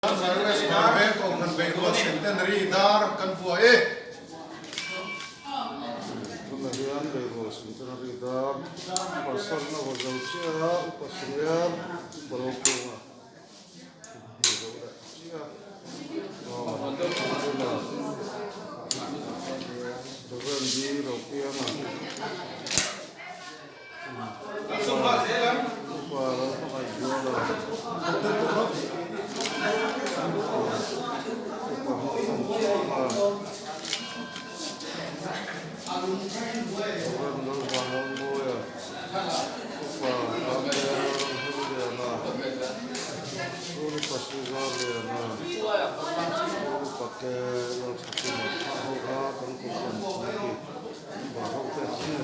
Zyrus Hmar Veng Kohhran Beihrual Centenary dar kan vuah e. Tunah hian Beihrual Centenary dar Pastor na vaw zo chiah a, Upa Senior, Upa Rokunga hmu zo leh chiah a. Tunah Reverend D. Ropianga. Upa Lalhmangaihzuala Upa Hmawlthangchhuanga Rev Lalvanlalmawia Upa Ramtea Ramhluliana School Upa Suzarliana School Upa Ke Lalthakima ho kha kan kohhran committee member ho te an ni.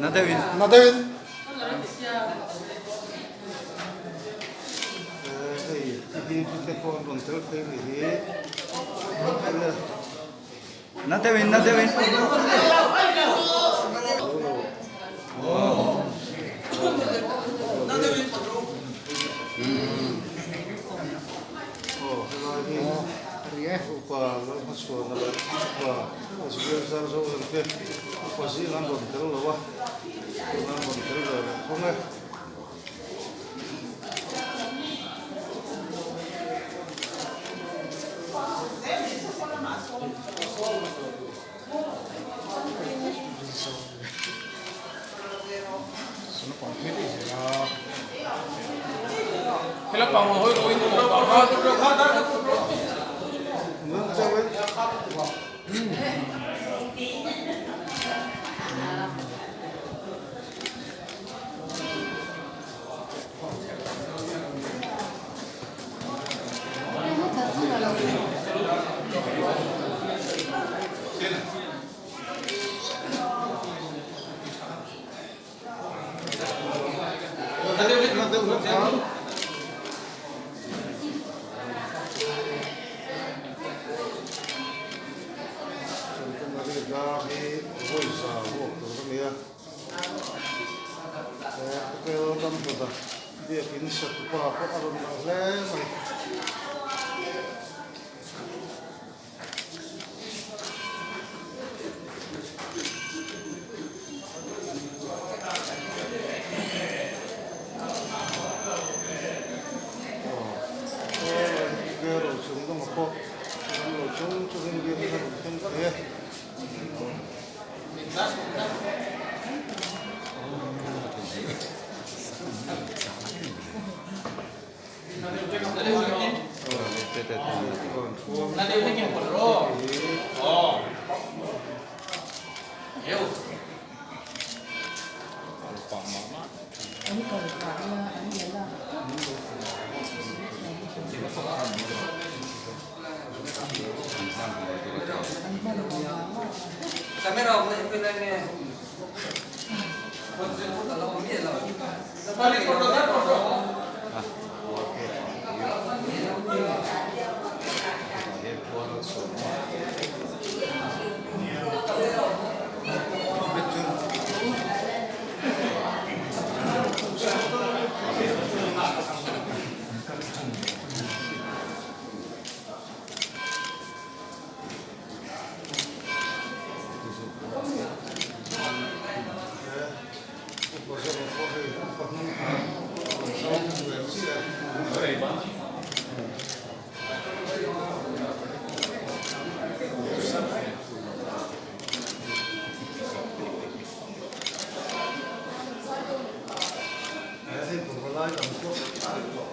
Na deuhin. Na deuhin. Hei hi te pawh an rawn tel phei ni hi. Na deuhin na deuhin. Aw helai hi upa Lalhmachhuana leh upa Azriel Zarzolan te upa zing an rawn tel lo a, tuna an rawn tel ve leh thung e. Centenary dar hi vawiza vuak tur a nia. He khawvel ram hlawta biakin satupa pawh a rawn lang hle mai.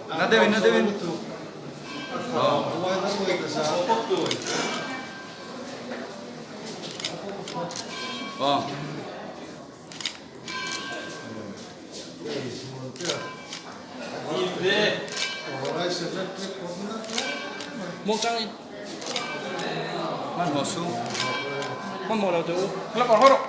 Na deuhin na deuhin. Aw. Hmanhmawh su. Hmanhmawh lo teh u. Hlap ang haw rawh.